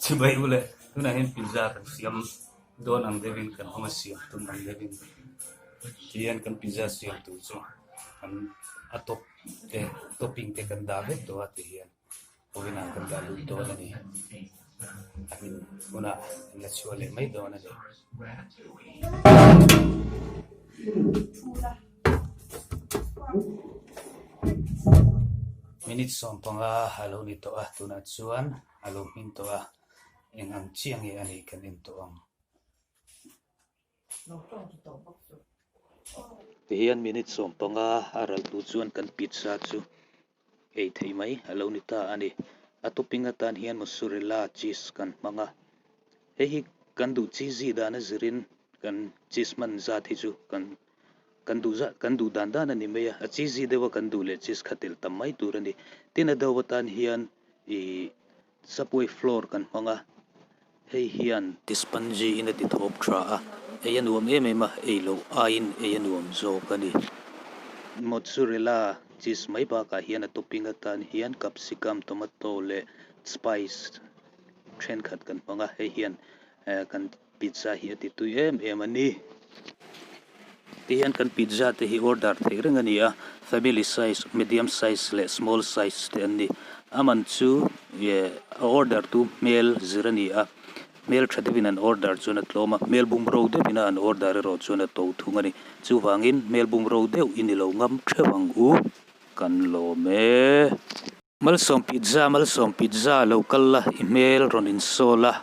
Chibai ule tunah hian pizza kan siam dawn ang deuhin kan awm a siam tum ang deuhin tihian kan pizza siam tur chu kan a top te topping te kan dah vek tawh a tihian oven ah kan dah lut dawn a ni a hmin hunah kan la chhuah leh mai dawn a ni. Minute 15 a lo ni tawh a tunah chuan a lo hming tawh a eng ang chiah nge a nih kan en tawh ang. Tihian minute 15 a ral tu chuan kan pizza chu ei thei mai a lo ni ta a ni. A topping atan hian mozzarella cheese kan hmang a, hei hi kan duh cheesy dan a zirin kan cheese hman zat hi chu kan kan duh zat kan duh dan dan a ni mai a, a cheesy deuh a kan duh leh cheese kha telh tam mai tur a ni. Tin a deuh atan hian ih subway floor kan hmang a. Hei hian ti spongy in a ti thawp tha a, ei a nuam em em a, ei loh aiin ei a nuam zawk a ni. Mozzarella cheese mai bakah hian a topping atan hian capsicum, tomato leh spice thenkhat kan hmang a, hei hian kan pizza hi a ti tui em em a ni. Tihian kan pizza te hi order theih reng a ni a, family size, medium size leh small size te an ni. A man chu eh a order tu hmel zir a ni a, hmel tha deuhin an order chuan a tlawm a, hmel bumro deuhin a an order erawh chuan a to thung a ni. Chuvangin hmel bumro deuh i ni lo ngam theuh ang u, kan lawm e. Malsawm pizza Malsawm pizza lo kal la i hmel rawn insawl a,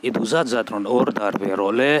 i duh zat zat rawn order ve rawh le.